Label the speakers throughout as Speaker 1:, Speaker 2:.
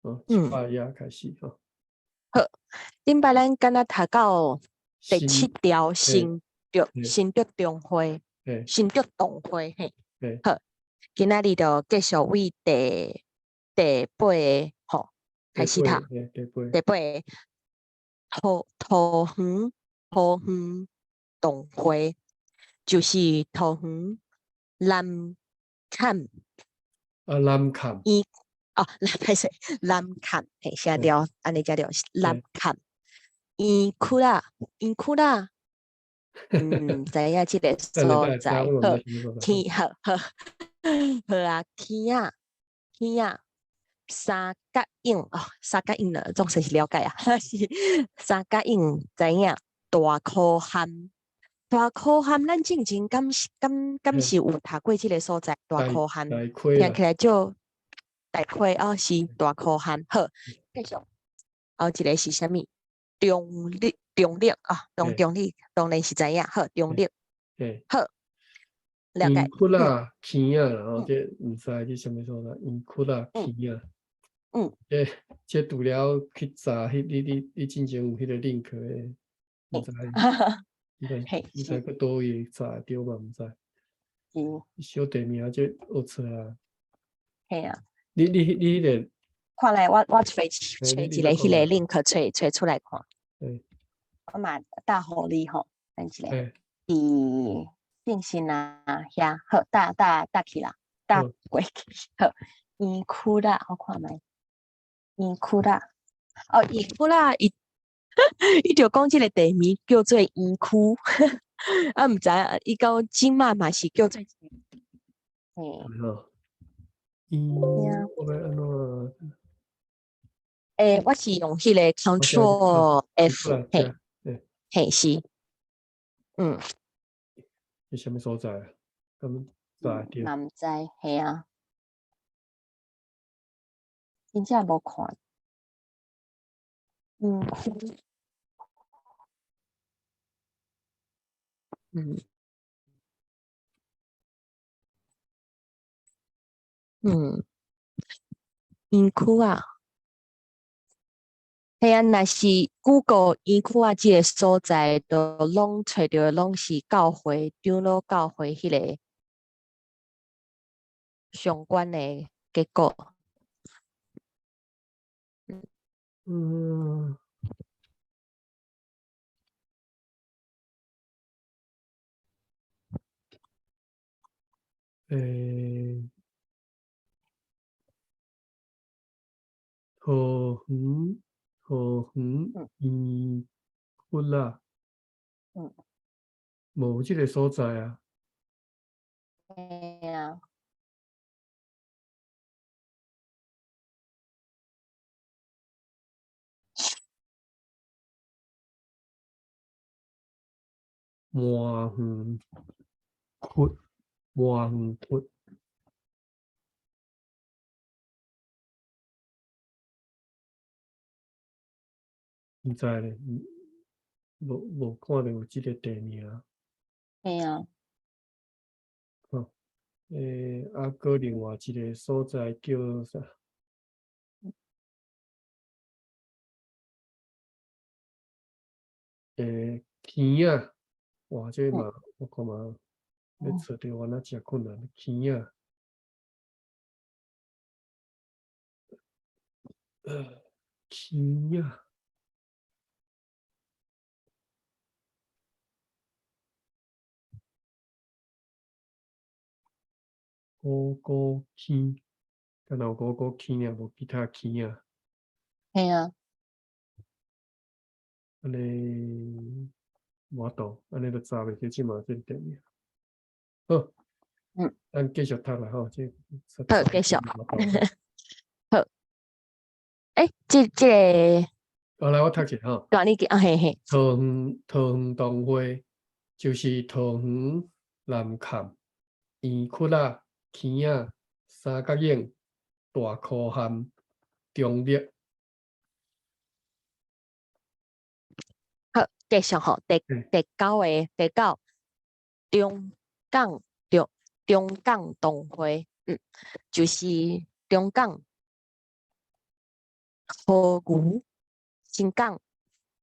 Speaker 1: 哦，一百頁開始吼。
Speaker 2: 好，頂擺咱敢若讀到第七條新竹新竹中會，新竹同會嘿。好，今仔日就繼續為第八个吼開始讀。
Speaker 1: 第八。
Speaker 2: 第八个桃園同會，就是桃園南崁。
Speaker 1: 啊，南崁。
Speaker 2: 伊哦，歹勢，南崁，嘿，寫著，按呢才對，南崁。圓窟仔，圓窟仔，毋知影這个所在，好，天好好好啊，坑仔，坑仔，三角湧哦，三角湧了，總算是了解啊，是三角湧，知影大箍坎，大箍坎，咱進前敢是敢敢是有讀過這个所在？大箍坎，聽起來就大溪哦，是大箍坎，好，繼續，後一个是啥物？中壢，中壢啊，中壢，當然是知影，好，中壢，好，了解。
Speaker 1: 圓窟仔，坑仔啦，吼，這毋知這啥物所在？圓窟仔，坑仔。這這除了去查彼，你之前有彼个 link 的，毋知，毋知，毋知閣佗位查會著嘛？毋知。小地名這學出來。
Speaker 2: 嘿啊。
Speaker 1: 你彼个。
Speaker 2: 看來我揣揣一个彼个 link 揣揣出來看。我嘛打予你吼，等一下。佇信息啊遐，好，打打打去啦，打過去，好。圓窟仔，我看覓。圓窟仔，哦，圓窟仔，伊伊就講這个地名叫做圓窟，啊，毋知影伊到這馬嘛是叫做。嘿。
Speaker 1: 嗯，我欲按怎？
Speaker 2: 欸，我是用彼个 Control F，嘿，嘿是，嗯。
Speaker 1: 佇啥物所在啊？敢知著？
Speaker 2: 嘛毋知，嘿啊。真正無看。圓窟。圓窟啊。嘿啊，若是 Google 圓窟仔這个所在，都攏揣著攏是教會長老教會彼个相關的結果。
Speaker 1: 欸，桃園，桃園圓窟仔。無這个所在啊。
Speaker 2: 嘿啊。
Speaker 1: 麻園窟，麻園窟。毋知咧，無看著有這个地名。
Speaker 2: 嘿啊。
Speaker 1: 好，欸，啊，閣另外一个所在叫啥？欸，坑仔，哇，這嘛，我看嘛，欲揣著敢若誠困難。坑仔，坑仔。五股坑，敢若有五股坑爾，無其他坑仔。
Speaker 2: 嘿啊。
Speaker 1: 按呢無法度，按呢就查袂著這馬這個地名。好，咱繼續讀啦吼，這
Speaker 2: 好，繼續。好。欸，這个。
Speaker 1: 好，來我讀一下吼。
Speaker 2: 大你啊，嘿嘿。
Speaker 1: 桃園同會就是桃園南崁圓窟仔、坑仔、三角湧、大箍坎、中壢。
Speaker 2: 好，繼續吼，第九个，第九，中港中中港同會，就是中港桃牛、新港、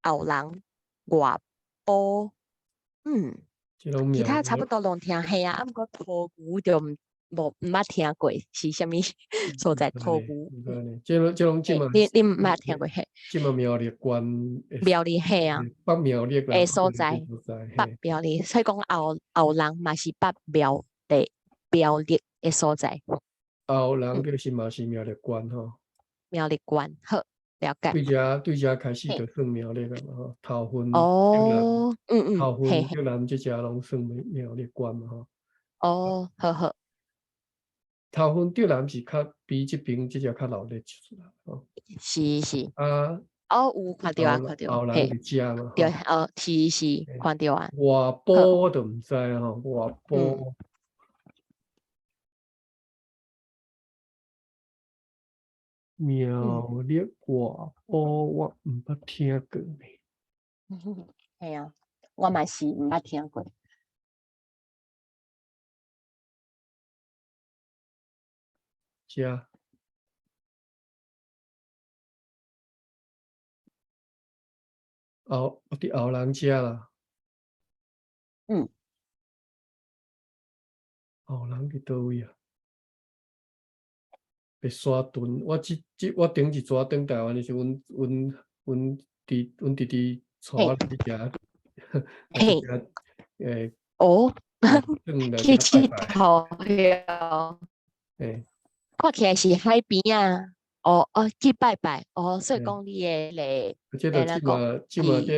Speaker 2: 后人、外埔，其他差不多攏聽嘿啊，啊毋過桃牛就毋無毋捌聽過，是啥物所在？桃牛，
Speaker 1: 這攏這嘛，
Speaker 2: 你毋捌聽過嘿？
Speaker 1: 這嘛苗栗縣，
Speaker 2: 苗栗嘿啊，
Speaker 1: 北苗栗
Speaker 2: 的所在，北苗栗，所以講後人嘛是北苗栗苗栗的所在。
Speaker 1: 後人就是嘛是苗栗縣吼。
Speaker 2: 苗栗縣，好，了解。
Speaker 1: 對遮開始就算苗栗了嘛吼，頭份
Speaker 2: 哦，
Speaker 1: 頭份竹南這遮攏算苗栗縣嘛吼。
Speaker 2: 哦，好好。
Speaker 1: 頭份竹南是較比這邊這隻較鬧熱一撮啦，吼。
Speaker 2: 是是。
Speaker 1: 啊。
Speaker 2: 哦，有看著啊，看著。
Speaker 1: 後人佇遮嘛。
Speaker 2: 對，哦，是是，看著啊。
Speaker 1: 外埔我就毋知吼，外埔。苗栗外埔我毋捌聽過呢。
Speaker 2: 嘿啊，我嘛是毋捌聽過。
Speaker 1: 遮。後佇後人遮啦。後人佇佗位啊？白沙屯，我這這我頂一逝轉台灣的時陣，阮弟弟帶我去遮，
Speaker 2: 哦，去𨑨迌遐。看起來是海邊啊，哦哦，去拜拜，哦，所以講你的咧，
Speaker 1: 這就這嘛這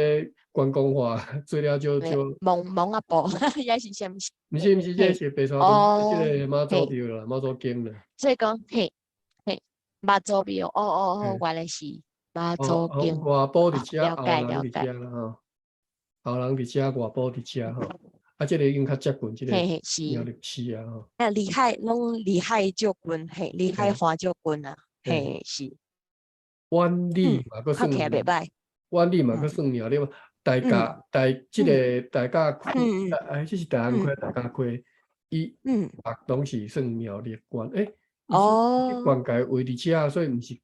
Speaker 1: 觀光化做了就就。
Speaker 2: 蒙蒙仔埔，抑是啥物？
Speaker 1: 毋是毋是，這是白沙屯，這個媽祖廟啦，媽祖宮啦。
Speaker 2: 所以講嘿。媽祖廟，哦哦哦，原來是媽祖宮。
Speaker 1: 外埔佇遮，後人佇遮啦吼，後人佇遮，外埔佇遮吼。啊，這個已經較接近這個苗栗市啊吼。
Speaker 2: 啊，離海攏離海足近，嘿，離海岸足近啊，嘿是。
Speaker 1: 苑裡嘛，閣算。
Speaker 2: 看起來袂䆀。
Speaker 1: 苑裡嘛，閣算苗栗嘛，大甲大這個大甲區，哎，這是大安區、大甲區，伊攏是算苗栗縣，欸。
Speaker 2: 哦，
Speaker 1: 縣界位佇遮，所以毋是區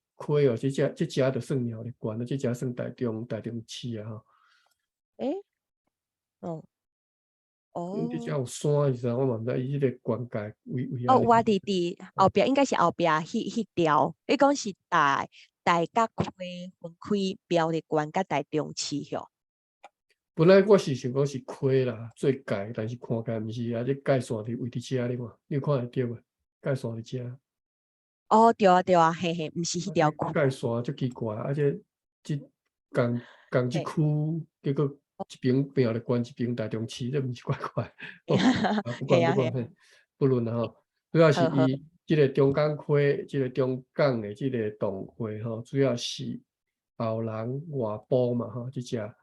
Speaker 1: 哦，這遮就算苗栗縣，這遮算台中市啊吼。
Speaker 2: 欸？哦，哦。
Speaker 1: 這遮有山是啥？我嘛毋知伊這个縣界位
Speaker 2: 哦，我佇後壁，應該是後壁彼條，你講是大甲區分開苗栗縣佮台中市吼。
Speaker 1: 本來我是想講是區啦，做界，但是看起來毋是啊，這界線佇位佇遮你看，你有看會著無？界線佇遮。
Speaker 2: 哦，對啊，對啊，嘿嘿，毋是彼條
Speaker 1: 界線足奇怪，啊這仝一區，結果一邊苗栗縣，一邊台中市，這毋是怪怪。不管不管，不論啦吼，主要是伊這个中港區，這个中港的這个動會吼，主要是後人外埔嘛吼，這隻啊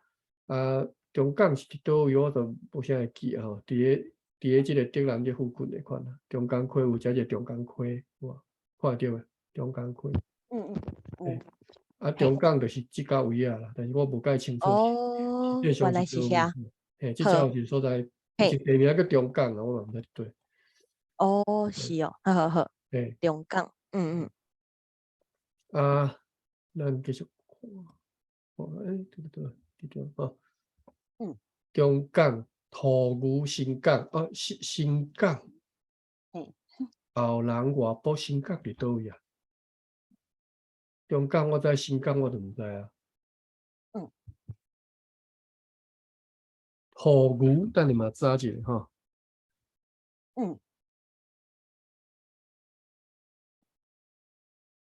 Speaker 1: 中港是佇佗位，我就無啥會記吼，佇咧這个竹南這附近的款啊，中港區有遮一个中港區，有看會著無？中港區。
Speaker 2: 嗯。
Speaker 1: 啊，中港就是這甲位仔啦，但是我無介清楚。
Speaker 2: 哦，原來是遐。
Speaker 1: 嘿，這遮有一个所在，一個地名叫中港啊，我嘛毋知對。
Speaker 2: 哦，是哦，好好好。中港，。
Speaker 1: 啊，咱繼續看。哦，欸，對對對，對哦。中港、桃牛、新港，哦，新港。後人外埔新港佇佗位啊？中港我知，新港我就毋知啊。桃牛，等下嘛查一下吼。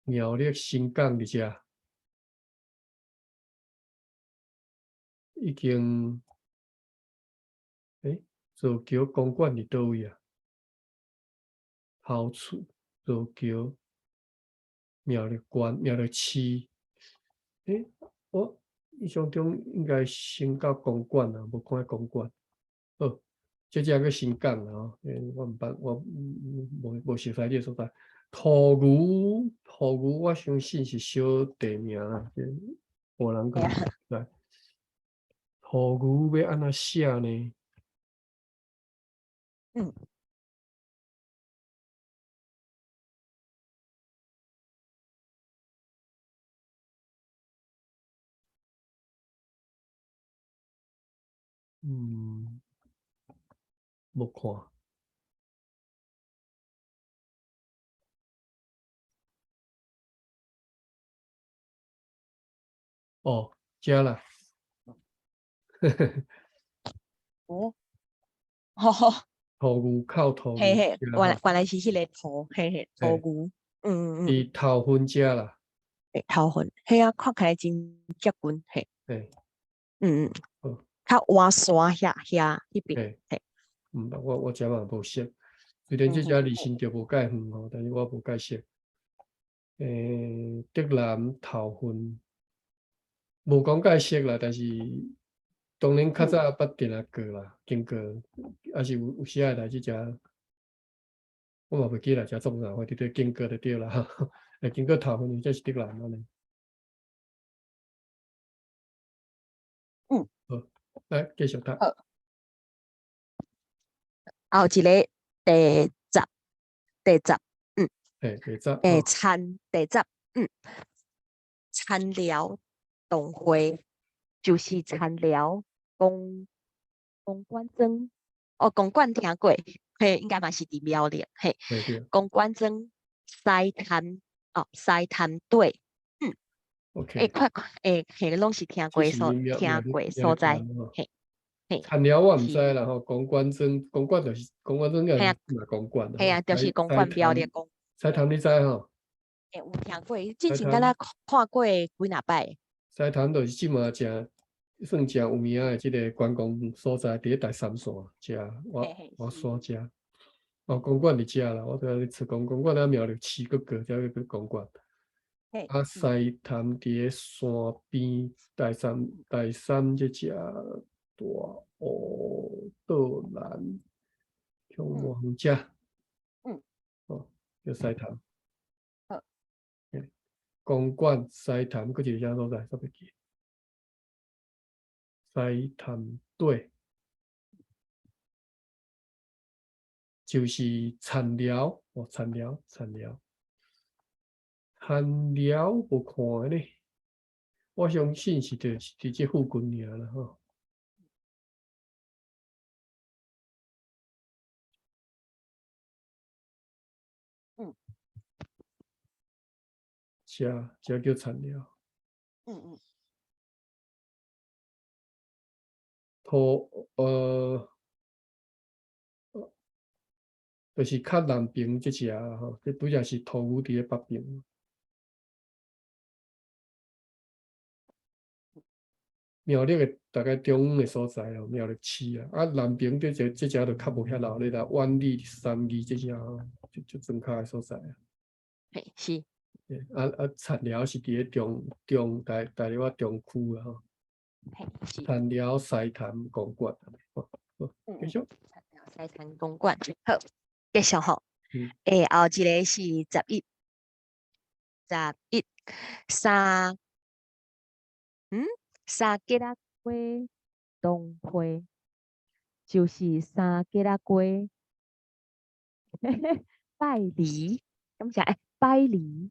Speaker 1: 苗栗新港佇遮，已經，欸，造橋公館佇佗位啊？頭厝造橋，苗栗縣、苗栗市，欸，我印象中應該先到公館啊，無看公館。好，這只叫新港啦吼，我毋捌，我無熟悉這个所在。桃牛，桃牛，我相信是小地名啦，無人可能知。桃牛欲按怎寫呢？嗯，無看。哦，遮啦。
Speaker 2: 哦，
Speaker 1: 塗牛口塗牛，
Speaker 2: 嘿嘿，原來是彼個塗，嘿嘿，塗牛，嗯嗯。
Speaker 1: 佇頭份遮啦。
Speaker 2: 欸，頭份，嘿啊，看起來真結棍，嘿。嗯嗯。較倚山遐遐彼邊，嘿。
Speaker 1: 嗯，我遮嘛無熟，雖然這遮離新竹無介遠吼，但是我無介熟。欸，竹南頭份，無講介熟啦，但是當然較早捌定定過啦，經過，抑是有時仔會來這遮，我嘛袂記來遮創啥，反正就經過就對啦。會經過頭份，這是竹南按呢。好，來繼續讀。
Speaker 2: 好。後一个第十，第十，嗯。
Speaker 1: 嘿，第十。
Speaker 2: 欸，田第十，嗯。田寮同會就是田寮公館莊，哦，公館聽過，嘿，應該嘛是佇苗栗，嘿。公館莊西潭，哦，西潭對，嗯。
Speaker 1: OK。
Speaker 2: 欸，快欸，嘿，攏是聽過所在，嘿。
Speaker 1: 田寮我毋知啦吼，公館莊，公館就是公館莊，就是公館。
Speaker 2: 嘿啊，就是公館苗栗公。
Speaker 1: 西潭你知吼？
Speaker 2: 欸，有聽過，之前敢若看過幾若擺。
Speaker 1: 西潭就是這馬誠算誠有名的這個觀光所在，佇咧台三線遮，我山遮。哦，公館佇遮啦，我拄仔咧揣講公館，啊苗栗市閣過才去公館。啊，西潭佇咧山邊，台三這只大湖道南，向往遮。哦，叫西潭。
Speaker 2: 好。
Speaker 1: 公館西潭，閣一個啥所在？煞袂記。西潭對，就是田寮，哦，田寮，田寮，田寮無看咧，我相信是就是佇這附近爾啦，吼。遮遮叫田寮。土就是較南邊這只啦吼，這拄則是塗牛佇咧北邊。苗栗的大概中央的所在哦，苗栗市啊，啊南邊這只這只就較無遐鬧熱啦，萬里三義這只吼，就就莊跤的所在啊。
Speaker 2: 嘿，是。
Speaker 1: 啊啊，田寮是佇咧中中大大粒仔中區啊吼。
Speaker 2: 嘿，是。
Speaker 1: 田寮西潭公館，好，好，繼續。
Speaker 2: 田寮西潭公館，好，繼續吼。欸，後一个是十一，十一，三，三吉仔雞同會，就是三吉仔雞拜梨，敢是欸，拜梨，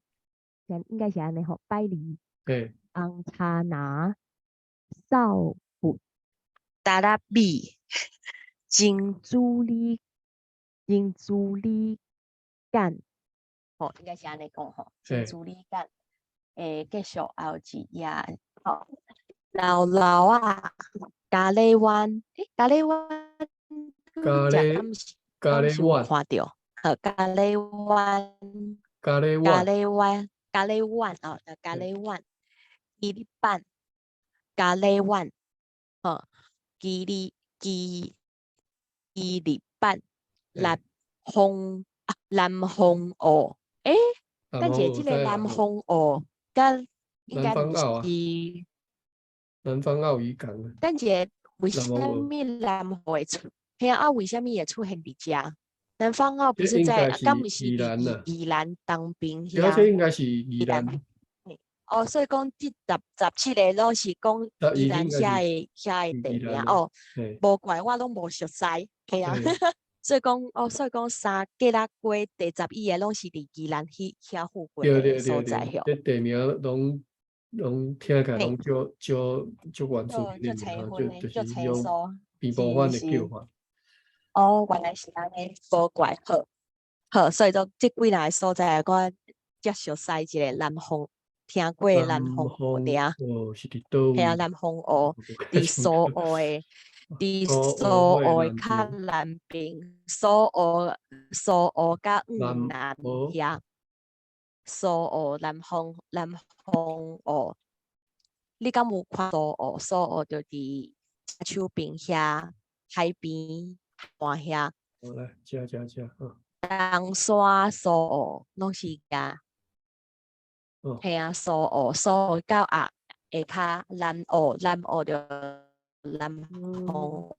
Speaker 2: 應該是按呢吼，拜梨。
Speaker 1: 對。
Speaker 2: 紅茶拿掃布達拉米真珠里真珠里干，吼，應該是按呢講吼，真珠里干。欸，繼續後一頁，吼，老老啊，咖喱灣，欸，咖喱灣，
Speaker 1: 咖喱灣，
Speaker 2: 看著，好，咖喱灣，
Speaker 1: 咖喱灣，
Speaker 2: 咖喱灣，咖喱灣哦，咖喱灣，基里板，咖喱灣，吼，基里基基里板，南方啊，南方澳，欸，等下這个南方澳，佮應該是
Speaker 1: 南方澳漁港。
Speaker 2: 等下為啥物南方會出？嘿啊，為啥物會出現佇遮？南方澳不是在，敢毋是佇宜蘭東邊遐？
Speaker 1: 這應該是宜蘭。
Speaker 2: 哦，所以講這十七个攏是講宜蘭遐的地名哦，無怪我攏無熟似，嘿啊。所以講哦，所以講三吉仔雞第十一个攏是佇宜蘭彼遐附近的所在。
Speaker 1: 這地名攏聽起來攏足足足原住民的名，就就是迄種，平埔番的叫法。
Speaker 2: 哦，原來是按呢，無怪，好，好，所以說這幾若个所在，我才熟悉一个南方，聽過南風爾。
Speaker 1: 哦，是佇佗位？
Speaker 2: 嘿啊，南風湖佇蘇澳的，佇蘇澳的較南邊，蘇澳蘇澳佮五南遐，蘇澳南風南風湖，你敢有看蘇澳？蘇澳就佇手邊遐海邊岸遐。
Speaker 1: 好來，遮遮遮，啊。
Speaker 2: 東山蘇澳攏是遐。嘿啊，蘇澳蘇澳到下下跤南澳南澳就南風湖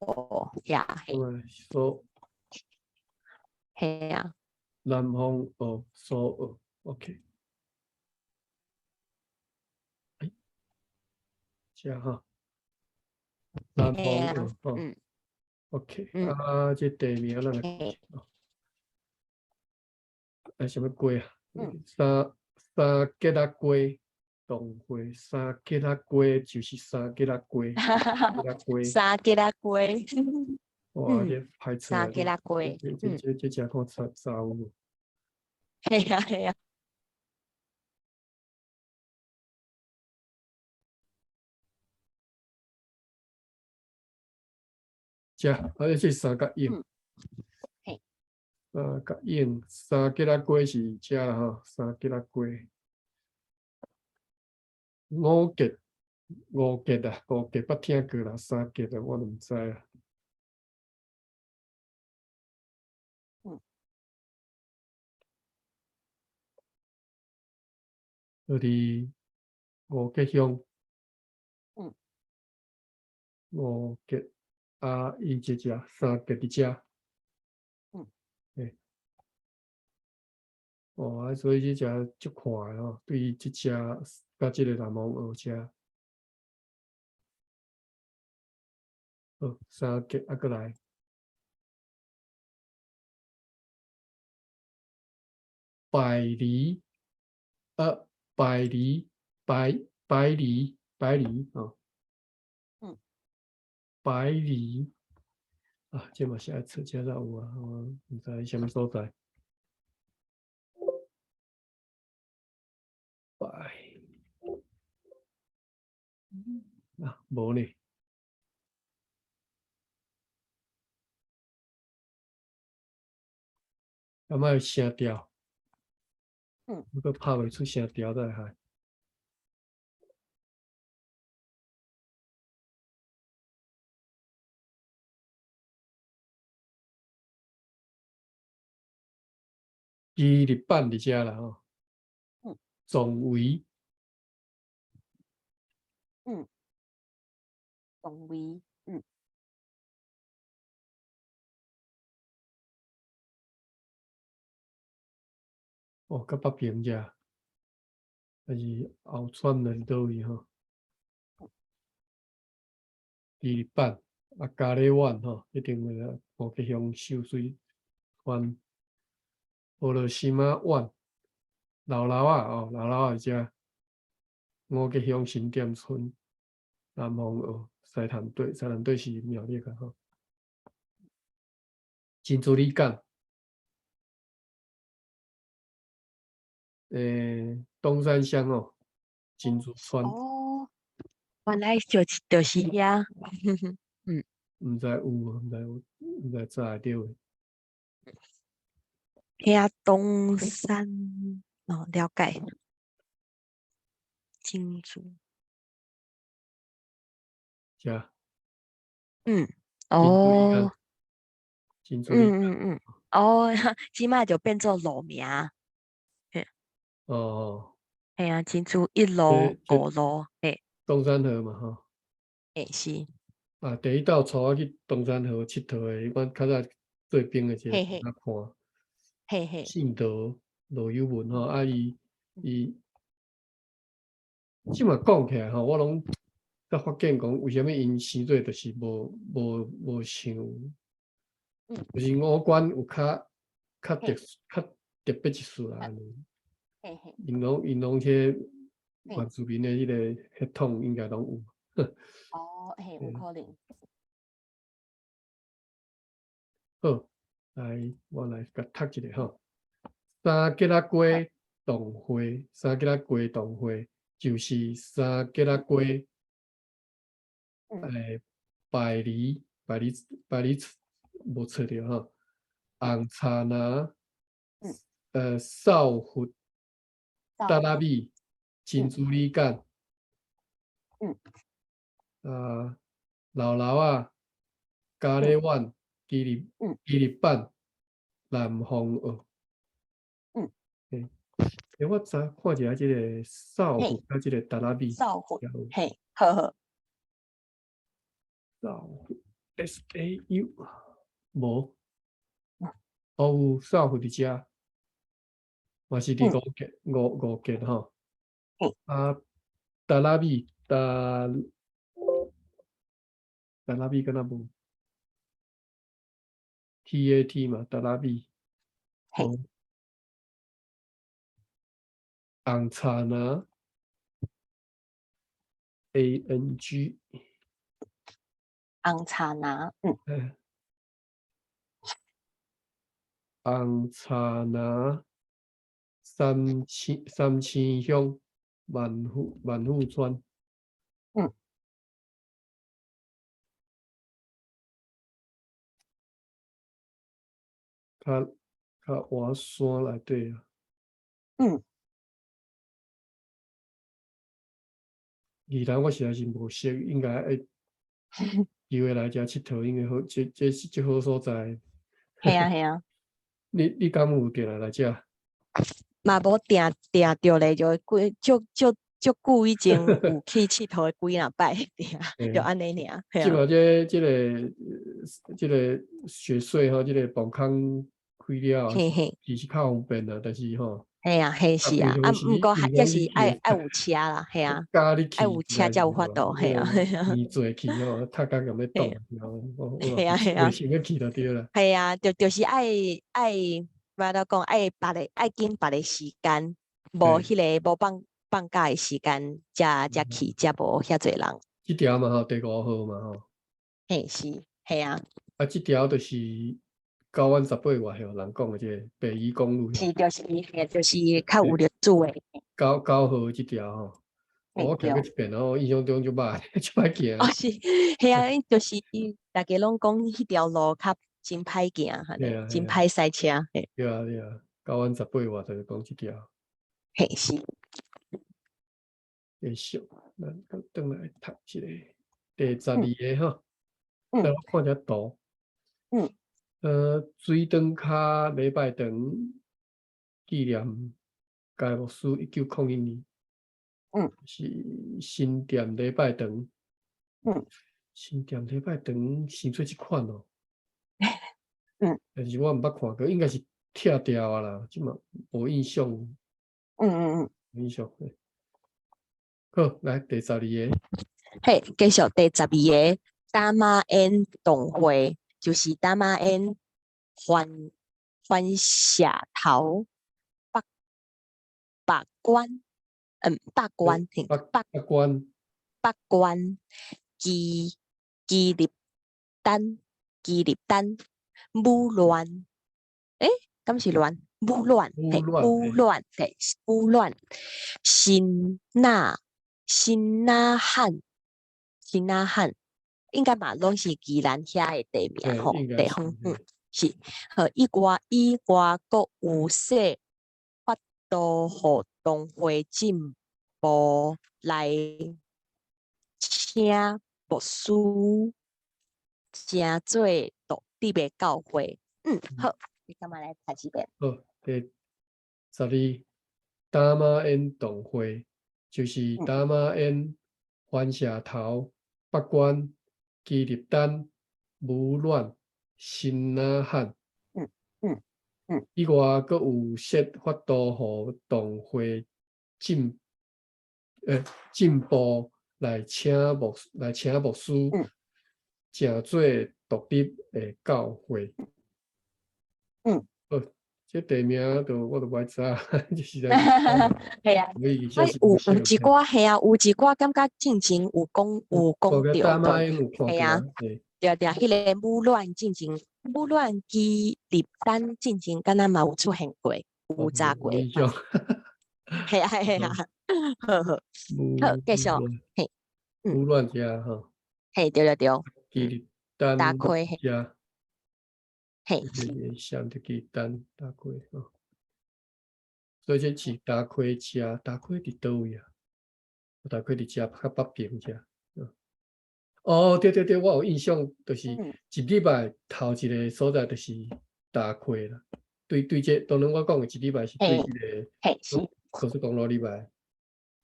Speaker 2: 遐。
Speaker 1: 蘇。
Speaker 2: 嘿啊。
Speaker 1: 南風湖蘇澳，OK。欸，遮吼。南風湖，嗯，OK，啊，這地名咱來講。啊，啥物街啊？三三結仔街，同會三結仔街就是三結仔街，街。
Speaker 2: 三結仔街。
Speaker 1: 哇，這歹出來。
Speaker 2: 三結仔街。
Speaker 1: 這這這這看查查有無？
Speaker 2: 嘿啊嘿啊。
Speaker 1: 遮，啊，這是三角影。
Speaker 2: 嘿。
Speaker 1: 三角影，三結仔街是遮吼，三結仔街。五結，五結啊，五結捌聽過啦，三結啊，我毋知啊。就佇五結鄉。五結啊，伊這只三結佇遮。欸。哦，啊，所以這只足快吼，對這只佮這個南風湖遮。好，三結啊，閣來。百里，百里，百百里，百里，哦。百里，啊，這嘛是愛測，這才有啊，我毋知啥物所在。百，啊，無呢。敢若有聲調？我閣拍袂出聲調才會害。基日版佇遮啦吼。壮圍。
Speaker 2: 壯圍，。
Speaker 1: 哦，較北邊遮，還是後川還是佗位吼？基日版啊，嘉里灣吼，一定會五結鄉秀水灣，俄羅斯馬灣，老老仔哦，老老仔遮，五結鄉新店村，南風湖西潭對，西潭對是苗栗個吼。真珠里港，東山鄉哦，真珠村。
Speaker 2: 哦，原來就是遐。
Speaker 1: 毋知有無，毋知有，毋知查會著。
Speaker 2: 遐東山哦，了解。真珠。
Speaker 1: 遮。
Speaker 2: 哦。
Speaker 1: 真珠里港。
Speaker 2: 哦，這擺就變做路名。
Speaker 1: 哦。
Speaker 2: 嘿啊，真珠一路、五路，嘿。
Speaker 1: 東山河嘛，吼。
Speaker 2: 欸，是。
Speaker 1: 啊，第一道帶我去東山河𨑨迌的，阮較早做兵的時陣，看。
Speaker 2: 嘿嘿。
Speaker 1: 姓羅，羅有文吼，啊伊伊，這馬講起來吼，我攏才發現講，為啥物𪜶生做就是無無無像，就是五官有較較特較特別一絲啦，按呢。𪜶攏𪜶攏彼個原住民的彼個血統應該攏有。
Speaker 2: 哦，嘿，有可能。
Speaker 1: 好，來，我來共讀一下吼。三結仔街同會，三結仔街同會就是三結仔街，百里百里百里無錯著吼。紅茶拿，掃佛，達拉米，珍珠米糠，啊，老老仔，咖喱碗，基立基立板，南方澳。欸，我昨看一下這個掃佛佮這個達拉米。
Speaker 2: 掃佛，嘿，好好。
Speaker 1: 掃佛 S A U 無，哦有掃佛佇遮，嘛是佇五結五五結吼。啊，達拉米達達拉米敢若無？T A T 嘛，達拉米。紅茶呢？A N G。
Speaker 2: 紅茶拿，
Speaker 1: 紅茶拿，三星三星鄉萬富萬富村。較較活山內底啊。宜蘭我實在是無熟，應該愛機會來遮𨑨迌，應該好，這這是這好所在。
Speaker 2: 嘿啊嘿啊。
Speaker 1: 你敢有定來來遮？
Speaker 2: 嘛無定定著咧，就幾足足足久以前有去𨑨迌幾若擺，就按呢爾。
Speaker 1: 這嘛這這个這个雪隧吼，這个磅空開了，其實較方便啦，但是吼。
Speaker 2: 嘿啊，嘿是啊，啊，毋過還是愛愛有車啦，嘿啊，愛有車才有法度，嘿啊，嘿啊。
Speaker 1: 你坐去吼，頭殼共欲擋，
Speaker 2: 嘿啊嘿啊，
Speaker 1: 想欲去就對啦。
Speaker 2: 嘿啊，就是愛愛，我咧講愛別个愛揀別个時間，無彼个無放放假的時間，才才去，才無遐濟人。
Speaker 1: 這條嘛吼，第五號嘛吼。
Speaker 2: 嘿是，嘿啊。
Speaker 1: 啊，這條就是九彎十八彎，人講的這个北宜公路。
Speaker 2: 是，就是，就是較有歷史的。
Speaker 1: 九九號這條吼，我行過一遍，我印象中就歹，就歹行。
Speaker 2: 哦是，嘿啊，就是大家攏講彼條路較真歹行，真歹駛車。
Speaker 1: 對啊對啊，九彎十八彎就是講這條。
Speaker 2: 嘿是。
Speaker 1: 繼續，咱閣轉來讀一个第十二个吼，來我看一下圖。水長跤禮拜堂紀念該牧師1901年。是新店禮拜堂。新店禮拜堂生做這款哦。但是我毋捌看過，應該是拆掉啊啦，這嘛無印象。無印象。好，來第十二个。
Speaker 2: 嘿，繼續第十二个，打馬煙同會，就是打馬煙番番石頭北北關，北關，
Speaker 1: 北北關，
Speaker 2: 北關，基基立丹，基立丹，武亂，欸，敢是亂？武亂，嘿，武亂，嘿，武亂，新那新那漢，新那漢，應該嘛攏是宜蘭遐的地名吼，地方，是。好，以外以外，閣有說法度予同會進步來請牧師，成做獨立的教會。好，你幹嘛來讀一遍？
Speaker 1: 好，第十二，打馬煙同會，就是打馬煙、番石頭、北關、基立丹、武亂、新那漢。以外，閣有設法度予同會進，進步來請牧來請牧師，成做獨立的教會。好，這地名就我都無愛知，這實在是。
Speaker 2: 嘿啊，有有一寡嘿啊，有一寡感覺進前有講有講著，嘿啊。對對，彼个武鸞進前，武鸞基立丹進前，敢若嘛有出現過，有查過。
Speaker 1: 無印象。
Speaker 2: 嘿啊嘿啊，好好，好，繼續，嘿，
Speaker 1: 武鸞遮吼。
Speaker 2: 嘿，對對對。
Speaker 1: 基立丹
Speaker 2: 大溪
Speaker 1: 遮。
Speaker 2: 嘿。
Speaker 1: 寫著基立丹大溪吼。所以這是大溪遮，大溪佇佗位啊？大溪佇遮較北邊遮。哦，對對對，我有印象，就是一禮拜頭一个所在就是大溪啦。對對，這當然我講的一禮拜是對這个高速公路禮拜，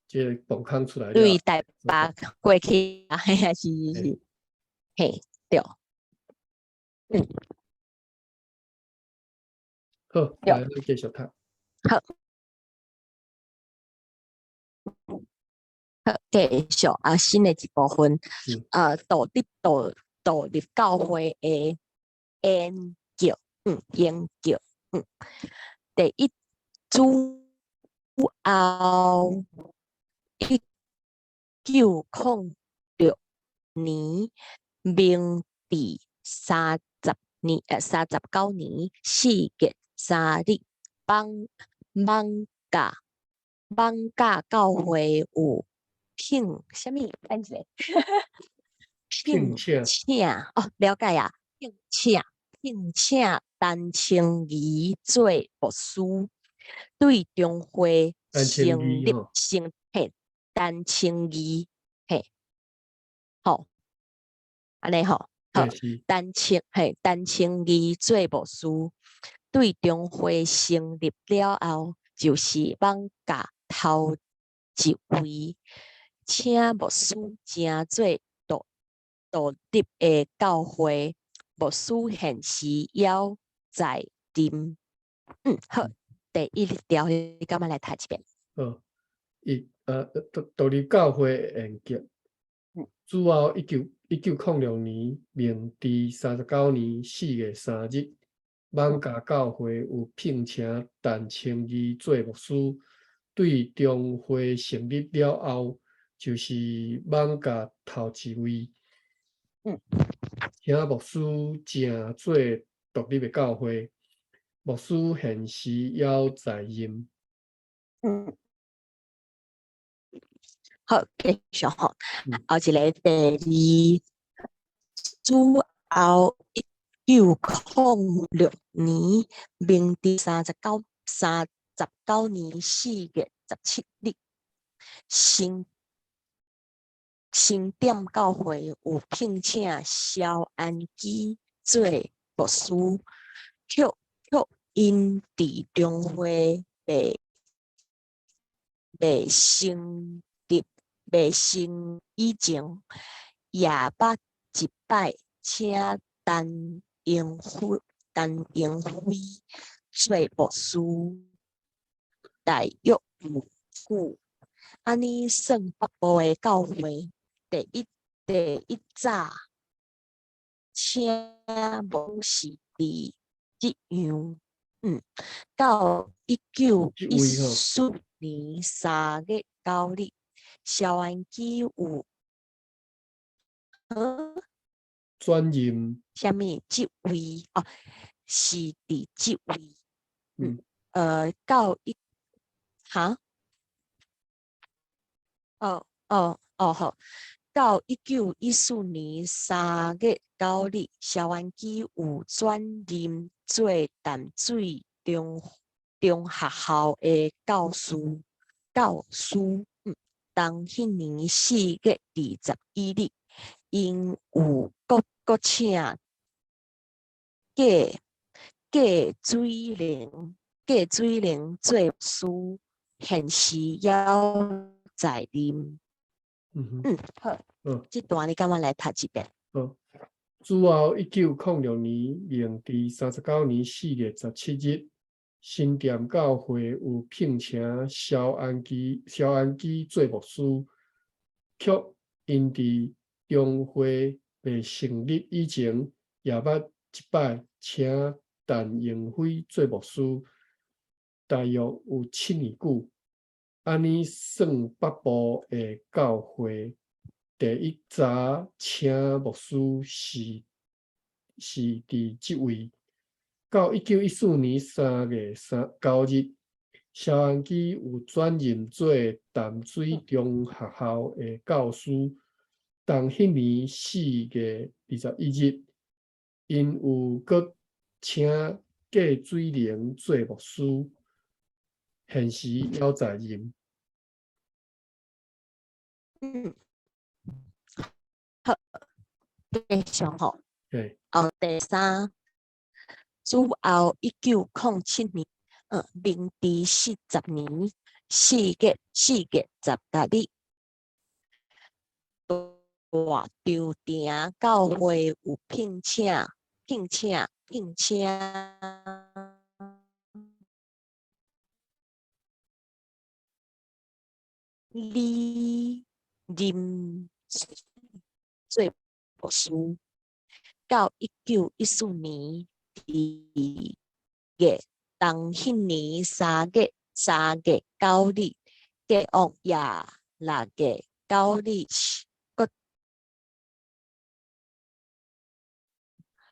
Speaker 1: 這个磅空出來。
Speaker 2: 對台北過去啊，嘿啊，是是是，嘿，對。
Speaker 1: 好，來，咱繼續讀。
Speaker 2: 好。好，繼續啊，新的一部分，獨立教會的研究，研究，第一，主後1906年，明治30年，39年4月3日，艋舺教會有聘啥物？等一下，
Speaker 1: 聘請
Speaker 2: 哦，了解啊，聘請陳清儀做牧師，對中會成立成嘿，陳清儀嘿，好，按呢吼，好，陳清儀做牧師，對中會成立了後，就是艋舺頭一位請牧師成做獨立的教會，牧師現時猶在任。好，第一條你敢欲來讀一遍？
Speaker 1: 好，伊獨立教會沿革，主後1906年，明治39年4月3日，艋舺教會有聘請陳清儀做牧師，對中會成立了後，就是艋舺頭一位請牧師成做獨立的教會，牧師現時猶在任。
Speaker 2: 好，繼續吼。後一个第二，主後1906年，明治39年4月17日，新店教會有聘請蕭安基做牧師，卻𪜶佇中會未成以前，也捌一擺請陳英輝做牧師，大約有久，按呢算北部的教會第一早請牧師佇這樣，到1914年3月9日，蕭安基有，
Speaker 1: 轉任。
Speaker 2: 啥物？這位哦，是佇這位，到一，哈？哦哦哦好，到1914年3月9日，蕭安基有轉任做淡水中學校的教師。當彼年4月21日，𪜶有閣請郭水玲做牧師，現時猶在任。好，這段你敢欲來讀一遍？
Speaker 1: 好，主後1906年，明治39年4月17日，新店教會有聘請蕭安基做牧師，卻𪜶佇中會未成立以前，也捌一擺請陳英輝做牧師，大約有7年久。按呢算北部的教會第一早請牧師是佇這位。到1914年3月9日，蕭安基有轉任做淡水中學校的教師。佇彼年4月21日，𪜶有閣請郭水靈做牧師，現時猶在任。
Speaker 2: 嗯，好，繼續吼。
Speaker 1: 嘿。
Speaker 2: 哦，第三，主後1907年，明治40年4月16日，大稻埕教會有聘請、聘請、聘請李任做牧師，到1914年2月，佇彼年3月9日，過往也6月9日，閣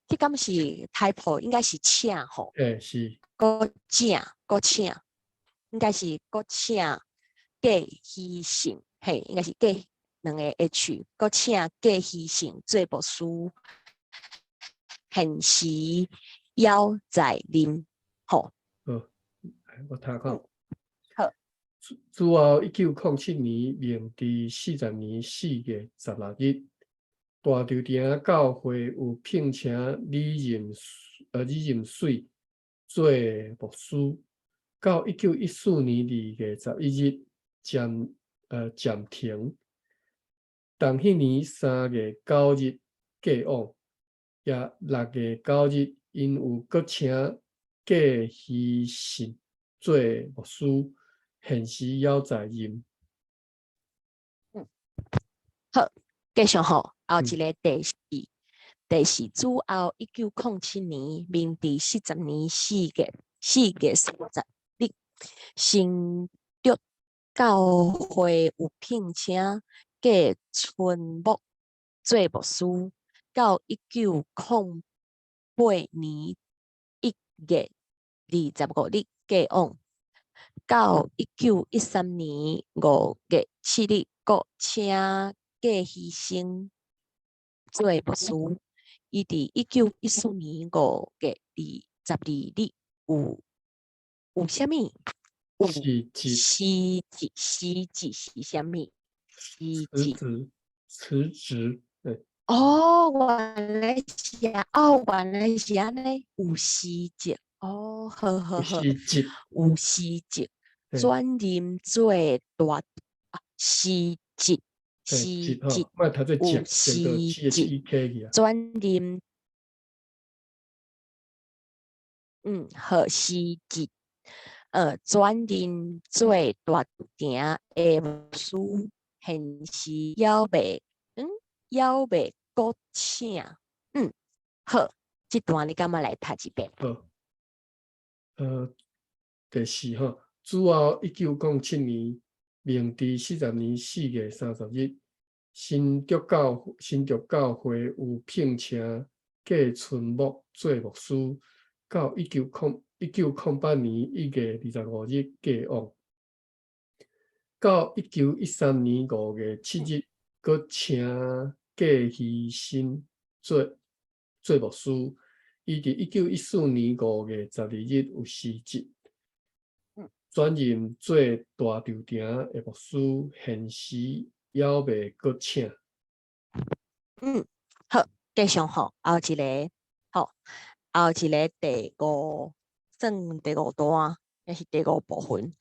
Speaker 2: 這敢是 typo？應該是請吼。
Speaker 1: 欸，是。
Speaker 2: 閣請，閣請，應該是閣請郭希聖，嘿，應該是郭兩个 H，閣請郭希聖做牧師，現時猶在任，吼。
Speaker 1: 好，我讀看。
Speaker 2: 好。
Speaker 1: 主後1907年，明治40年4月16日，大稻埕教會有聘請李任水做牧師，到1914年2月11日暫停。佇彼年3月9日過往，也6月9日，𪜶有閣請郭希聖做牧師，現時猶在任。
Speaker 2: 嗯，好，繼續吼，後一个第四，第四主後1907年，明治40年4月30日，新竹教會有聘請郭春木做牧師，到1908年1月25日過往，到1913年5月7日，閣請郭希生做牧師。伊佇1914年5月22日有啥物？有
Speaker 1: 辭職。
Speaker 2: 辭職，辭職是啥物？辭職。
Speaker 1: 辭職，辭職，對。
Speaker 2: 哦，原來是啊，哦，原來是按呢，有辭職，哦，好好好，
Speaker 1: 辭職，
Speaker 2: 有辭職，轉任做大啊，辭職，辭職，有辭職，轉任，嗯，好，辭職，轉任做大埕的牧師，現時猶未閣請，嗯，好，這段你敢欲來讀一遍？
Speaker 1: 好，第四吼，主後1907年，明治40年4月30日，新竹教會有聘請郭春木做牧師，到1908年1月25日過往，到1913年5月7日，閣請郭希新做牧師。伊佇1914年5月12日有辭職，轉任做大稻埕的牧師，現時猶未閣請。
Speaker 2: 嗯，好，繼續吼，後一个，好，後一个第五，算第五段，抑是第五部分？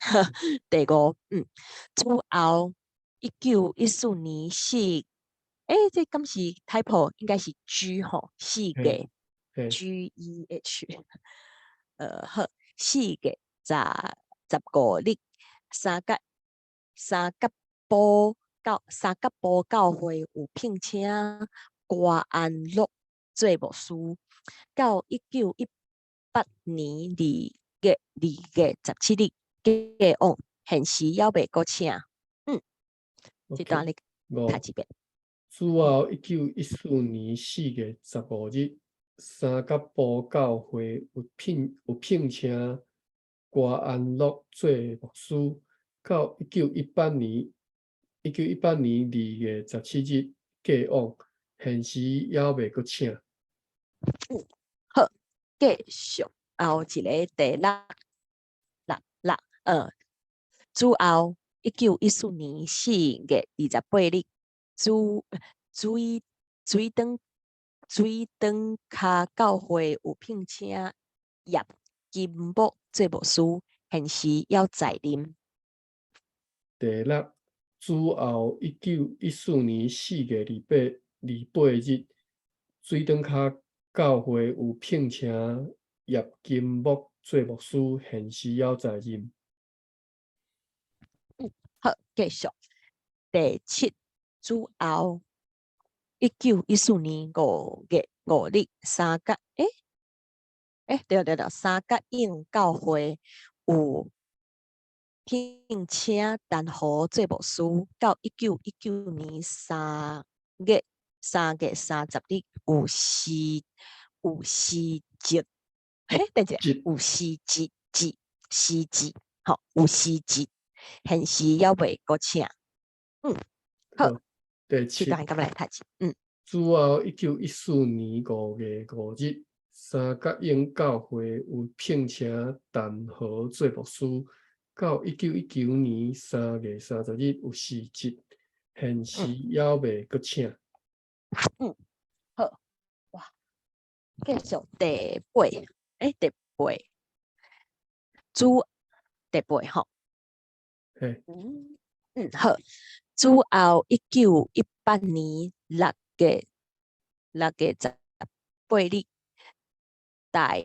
Speaker 2: 第五，嗯，主後1914年4，欸，這敢是 typo？應該是 G 吼，4月 G E H，好，4月15日，三角埔教會有聘請郭安樂做牧師，到1918年2月17日過往，現時猶未閣請。嗯，這段你讀一遍。
Speaker 1: 主後1914年4月15日，三角埔教會有聘請郭安樂做牧師，到1918年2月17日過往，現時猶未閣請。
Speaker 2: 好，繼續後一个第六六六，主後1914年4月28日，主水水長水長跤教會有聘請葉金木做牧師，現時猶在任。
Speaker 1: 第六，主後1914年4月28日，水長跤教會有聘請葉金木做牧師，現時猶在任。
Speaker 2: 好，繼續第七，主後1914年5月5日，三角對對對，三角湧教會有聘請陳豪做牧師，到1919年3月30日有司職，嘿，等下，有司職職司職，吼，有司職，現時猶未閣請。好，
Speaker 1: 第七，
Speaker 2: 咁來讀一。
Speaker 1: 主後1914年5月5日，三角湧教會有聘請陳豪做牧師，到1919年3月30日有辭職，現時猶未閣請。
Speaker 2: 好，哇，繼續第八，第八，主第八吼。
Speaker 1: 嘿。
Speaker 2: 好。主後1918年6月18日，大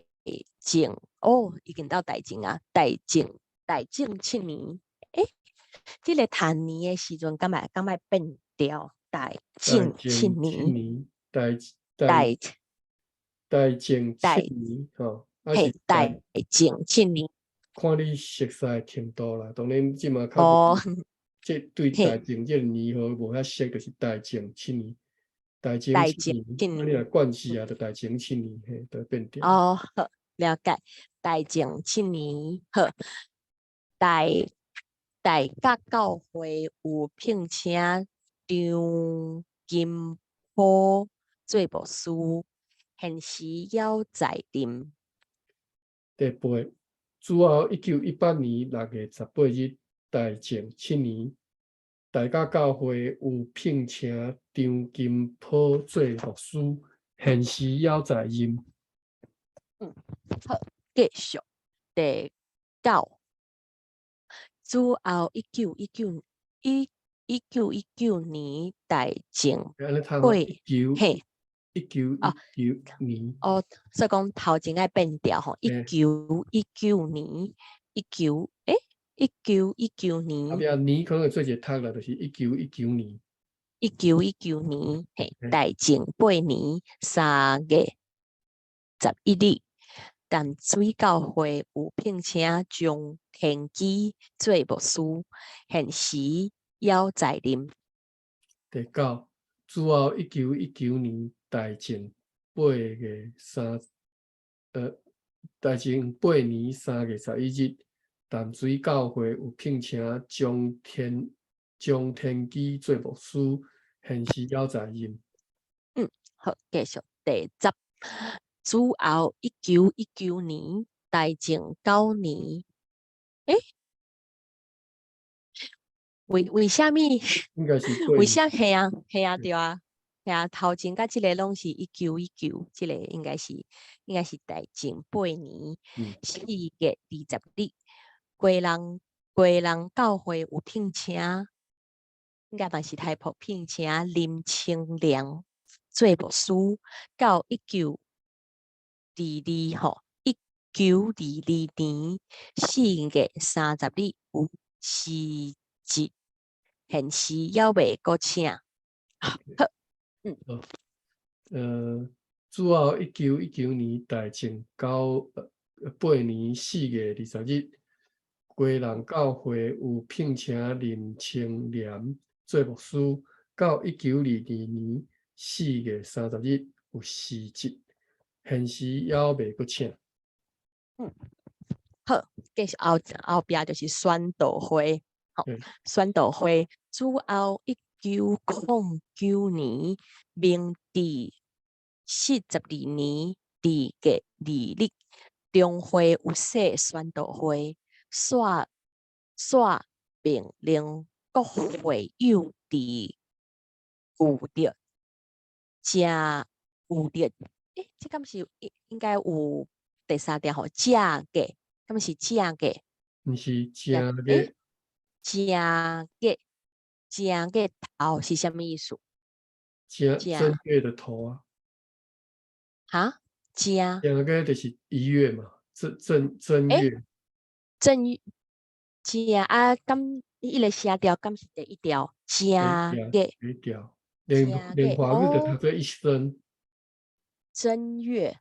Speaker 2: 正哦，已經到大正啊，大正7年，這个讀年的時陣，敢會變調？大正七年，
Speaker 1: 大大正七年，吼，
Speaker 2: 嘿，大正七年，
Speaker 1: 看你熟悉程度啦，當然這馬較。這對大正這个年號無遐熟，就是大正七年，大正七年，啊，你若慣勢啊，就大正七年，嘿，就變調。
Speaker 2: 哦，好，了解。大正七年，好，大甲教會有聘請張金波做牧師，現時猶在任。
Speaker 1: 第八，主後1918年6月18日，大正七年，大甲教會有聘請張金波做牧師，現時猶在任。
Speaker 2: 好，繼續第九，主後一九一九一一九一九年大正
Speaker 1: 八，嘿，一九一九年。
Speaker 2: 哦，所以講頭前愛變調吼，一九一九年，一九欸。一九一九年，
Speaker 1: 啊，年可能做一个讀啦，就是一九一九年。
Speaker 2: 1919年，嘿，大正8年3月11日，淡水教會有聘請張天基做牧師，現時猶在任。
Speaker 1: 第九，主後1919年大正八年3月11日，淡水教會有聘請張天基做牧師，現時猶在任。
Speaker 2: 好，繼續第十，主後1919年大正9年，為啥物？
Speaker 1: 應該是
Speaker 2: 為啥？係啊，係啊，對啊，係啊，頭前佮這个攏是一九一九，這个應該是大正八年4月20日，基隆教會有聘請，應該嘛是台北聘請林清良做牧師，到一九二二吼，1922年4月30日有辭職，現時猶未閣請。好，
Speaker 1: 主後1919年大正8年4月20日，基隆教會有聘請林清廉做牧師，到1922年4月30日有時節，現時猶未閣請。
Speaker 2: 好，繼續後後壁就是宣道會，吼，宣道會主後1909年，明治42年2月2日，中會有設宣道會，煞煞命令各會友佇舊歷正舊歷，這敢是應應該有第三條吼，正月，敢是正月？
Speaker 1: 毋是正月。
Speaker 2: 正月，正月頭是啥物意思？
Speaker 1: 正正月的頭啊。
Speaker 2: 哈？正
Speaker 1: 正月就是1月嘛，正正正月。
Speaker 2: 正月正啊，敢伊个聲調敢是第一調？正月。
Speaker 1: 第一調，連連華語就讀做一聲。
Speaker 2: 正月。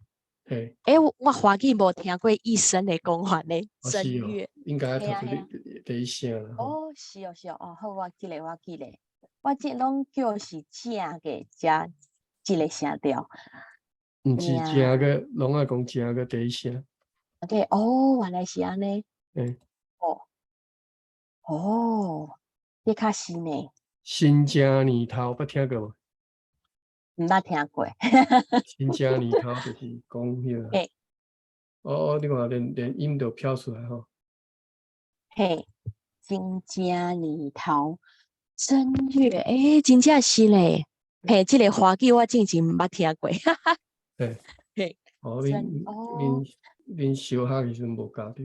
Speaker 1: 嘿。
Speaker 2: 我華語無聽過一聲的講法呢。正月。
Speaker 1: 應該讀做第一聲啦。
Speaker 2: 哦，是哦，是哦，哦，好，我記咧，我記咧，我這攏叫是正嘅，加這個聲調。
Speaker 1: 毋是正個，攏愛講正個第一聲。
Speaker 2: 對，哦，原來是按呢。哦。哦，這較新呢。
Speaker 1: 新正年頭捌聽過無？
Speaker 2: 毋捌聽過。
Speaker 1: 新正年頭就是講彼個。哦哦，你看連音都飄出來吼。
Speaker 2: 嘿，新正年頭，正月，真正是咧。嘿，這個華語我之前毋捌聽過。嘿。
Speaker 1: 哦，恁恁恁小學時陣無教著？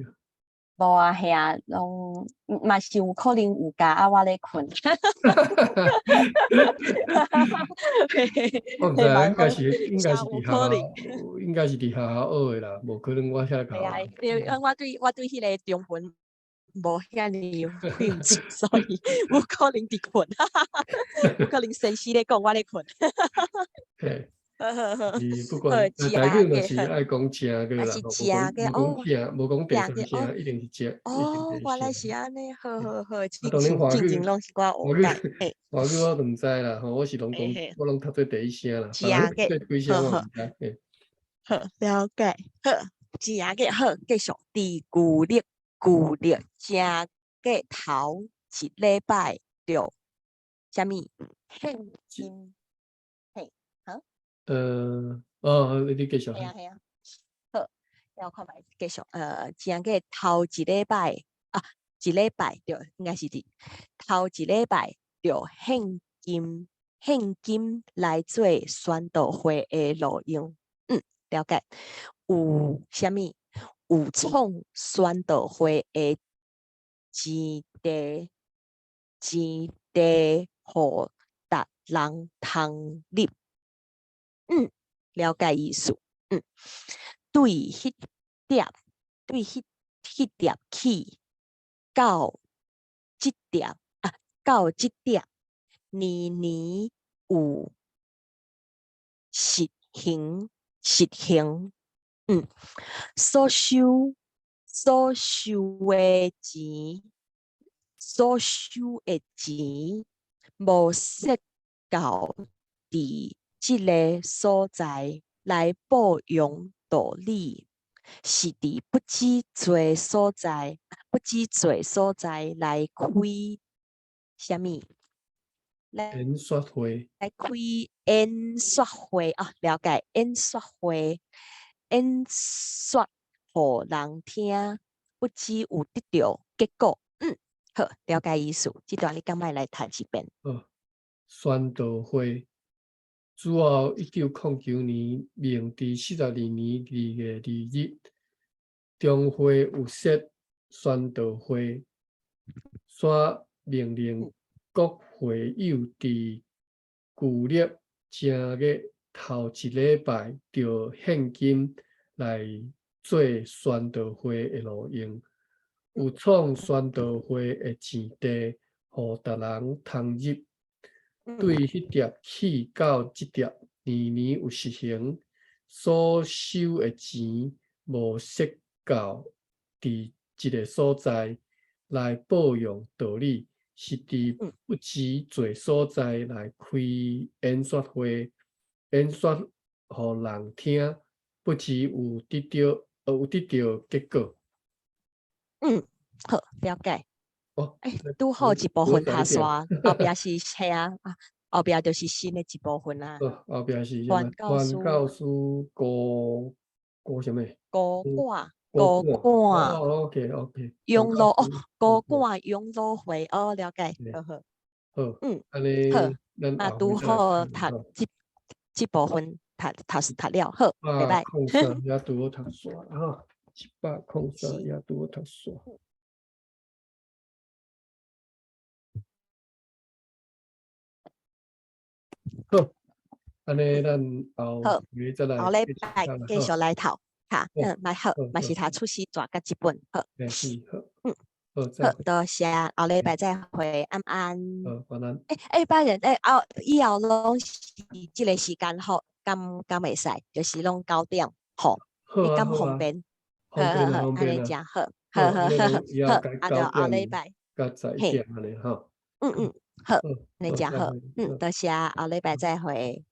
Speaker 2: 無啊，嘿啊，攏嘛是有可能有教啊，我咧睏。
Speaker 1: 我毋知，應該是佇學校，應該是佇學校學的啦，無可能我遐教。
Speaker 2: 嘿啊，因為我對彼個中文無遐爾有興趣，所以有可能佇睏。有可能先生咧講，我咧睏。
Speaker 1: 嘿。是不管，台語嘛是愛講正個啦，無講正，無講第三聲，一定是正。
Speaker 2: 哦，原來是按呢，好好好，
Speaker 1: 啊，當然華語，
Speaker 2: 華
Speaker 1: 語，華語我就毋知啦，吼，我是攏講，我攏讀做第一聲啦，別幾聲我毋知。
Speaker 2: 好，了解，好，正個好，繼續。佇舊曆舊曆正月頭一禮拜著啥物現金？
Speaker 1: 哦，你繼續。
Speaker 2: 嘿啊嘿啊，好，我看覓繼續。正月頭一禮拜啊，一禮拜對，應該是佇頭一禮拜著現金現金來做宣道會的路用。了解。有啥物？有創宣道會的前提，前提，予逐人通入。了解意思。對彼點，對彼彼點起到這點啊，到這點，年年有實行實行。所收所收的錢，所收的錢無設到佇這个所在來報揚道理，是佇不止濟所在，不止濟所在來開啥物？
Speaker 1: 演說會。
Speaker 2: 來開演說會啊，了解演說會，演說予人聽，不只有得著結果。好，了解意思。這段你敢愛來讀一遍？
Speaker 1: 哦，宣道會。主後1909年，明治42年2月2日，中會有設宣道會，煞命令各會友佇舊曆正月頭一禮拜，著獻金來做宣道會的路用，有創宣道會的前提，予逐人通入。對彼碟起到這碟，年年有實行，所收的錢無設到佇一个所在來報揚道理，是佇不止濟所在來開演說會，演說予人聽，不只有得著結果。
Speaker 2: 嗯，好，了解。
Speaker 1: 哦，
Speaker 2: 欸，拄好一部分讀煞，後壁是嘿啊，後壁就是新的一部分啊。
Speaker 1: 哦，後壁是
Speaker 2: 傳
Speaker 1: 教傳教士高高啥物？
Speaker 2: 高掛高掛。
Speaker 1: 哦，OK。
Speaker 2: 養老哦，高掛養老會哦，了解，好好。
Speaker 1: 好，
Speaker 2: 嗯，
Speaker 1: 按呢，
Speaker 2: 好，
Speaker 1: 咱
Speaker 2: 啊，拄好讀這部分讀了，好，袂歹。
Speaker 1: 103也拄好讀煞吼，103也拄好讀煞。好，按呢，咱後禮再來。
Speaker 2: 後禮拜繼續來讀，哈，嗯，嘛好，嘛是讀出師傳佮這本，好。
Speaker 1: 是好。
Speaker 2: 嗯，
Speaker 1: 好，
Speaker 2: 好，多謝，後禮拜再會，晚安。
Speaker 1: 好，晚安。
Speaker 2: 欸欸，拜日欸後以後攏是這个時間吼，敢會使？就是攏9點吼，你敢方便？
Speaker 1: 好好好，
Speaker 2: 按呢誠好，好好好好，啊，就後禮拜。
Speaker 1: 佮11點按呢吼。
Speaker 2: 嗯嗯，好，按呢誠好，嗯，多謝，後禮拜再會。